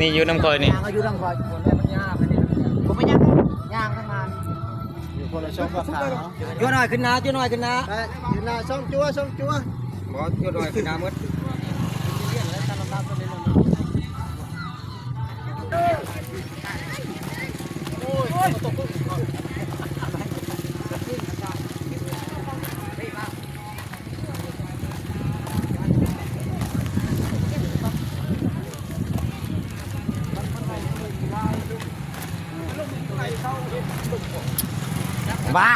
ນີ້ຢູ່ນຳຂ້ອຍນີ້ ຍ່າງກໍຢູ່ນຳຂ້ອຍ ຄົນແລ້ວມັນຍາກອັນນີ້ ບໍ່ເປັນຫຍັງ ຍ່າງທາງງານ ຢູ່ຄົນລະຊ່ອງກໍຂາວ ຈົວໜ້ອຍຂຶ້ນໜ້າ ຈົວໜ້ອຍຂຶ້ນໜ້າ ໄປ ຂຶ້ນໜ້າ ຊ່ອງຈົວ ຊ່ອງຈົວ ບໍ່ ຈົວໜ້ອຍຂຶ້ນໜ້າໝົດ. ບ້າ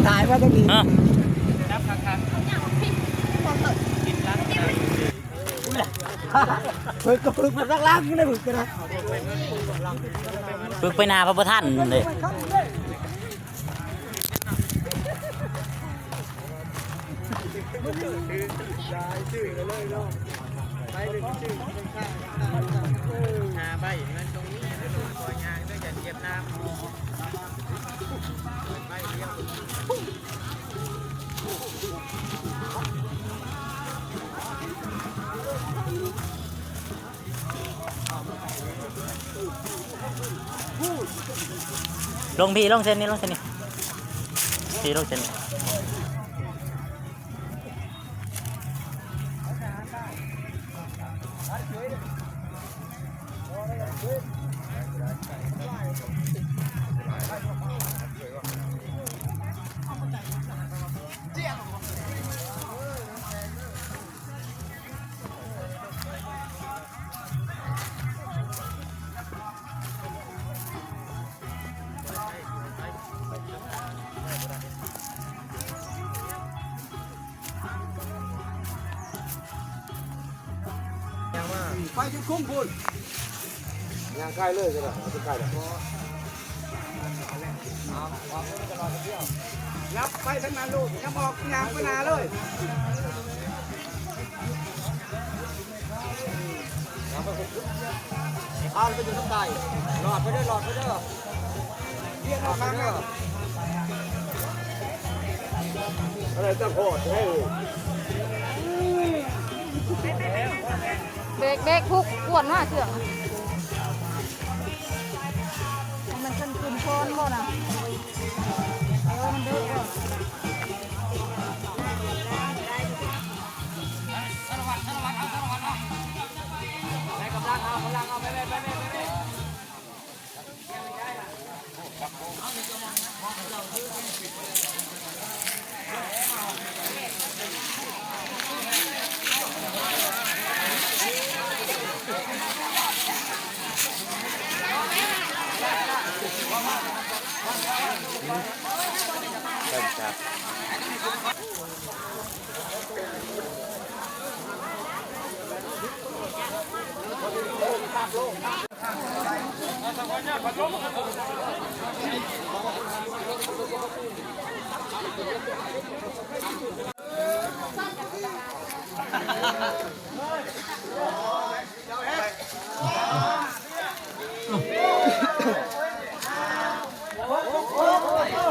ຕາຍວ່າຕົງນີ້ ຮະ ເພິ່ນກໍຝຶກມາທາງຫຼັງເລີຍ ຝຶກກໍໄດ້ ຝຶກໄປໜ້າພະບໍ່ທັນເດ້. ລົງພີ້ ລົງເສັ້ນນີ້ ລົງເສັ້ນນີ້ ພີ້ ລົງເສັ້ນນີ້. ໄປຈຸດຄຸ້ມພຸ້ນ ຍ່າງໃກ້ເລີຍກໍໄດ້ ເອົາໃກ້ເລີຍ. ຍັບໄປທາງນັ້ນລູກ ຍັບອອກ ຍ່າງໄປໜ້າເລີຍ ເອົາໄປຢູ່ທາງໃຕ້ ຫຼອດໄປເດີ ຫຼອດໄປເດີ ລອດໄປເດີ ອະໄລຈັກໂຫດເຮີ້ຍ. ເບກ ເບກ ພຸກ ກວນມາເຊື່ອງ ມັນຂຶ້ນ ຂຶ້ນຊ້ອນບໍ່ນະ ເອີ ມັນເດີບໍ່ ໃຊ້ກຳລັງເອົາ ກຳລັງເອົາ ໄປເລີຍ ໄປເລີຍ ໄປເລີຍ.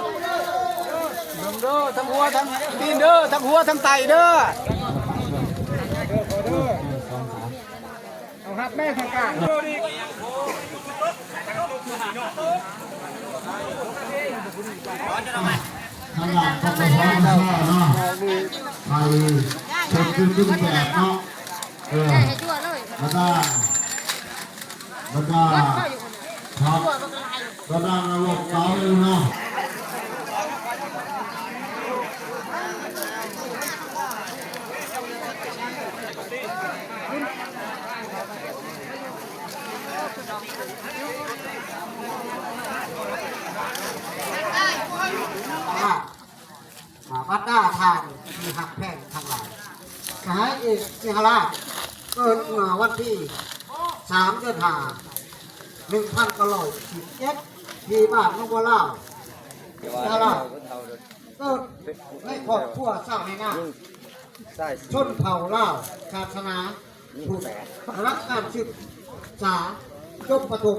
ເບິ່ງເດີ ທັງຫົວທັງຕີນເດີ ທັງຫົວທັງໄຕເດີ ເອົາຮັບແມ່ທາງການ ທາງດ້ານປກສ ເນາະ ໄປເຮັດຄື ຄືແບບເນາະ ເອີ ແລ້ວກໍ ບັນດາ ຄັບ ບັນດານະລົກເກົ່າເນາະ ອ່າ ບັນດາທ່ານທີ່ຮັກແພງທັງຫຼາຍ, ສະຫາຍເອກ ສິງຫະລາດ ເກີດເມື່ອວັນທີສາມ ເດືອນຫ້າ ໜຶ່ງພັນເກົ້າຮ້ອຍສີ່ສິບເຈັດ ທີ່ບ້ານໜອງບົວລາວ. ສິງຫະລາດ ເກີດໃນຄອບຄົວຊາວໄຮ່ນາ ຊົນເຜົ່າລາວ ສາສະໜາພຸດ ຮັບການສຶກສາຈົບປະຖົມ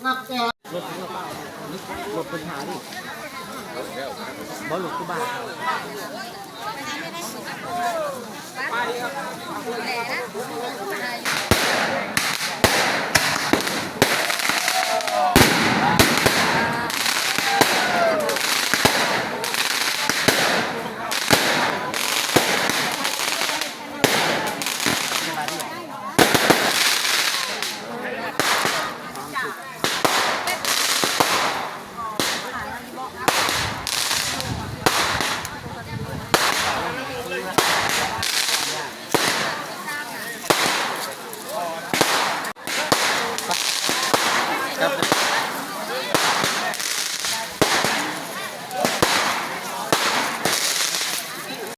ນັບແຕ່ ລົດ ລົດເປັນຫາດິ ບໍ່ລົດກູບາ.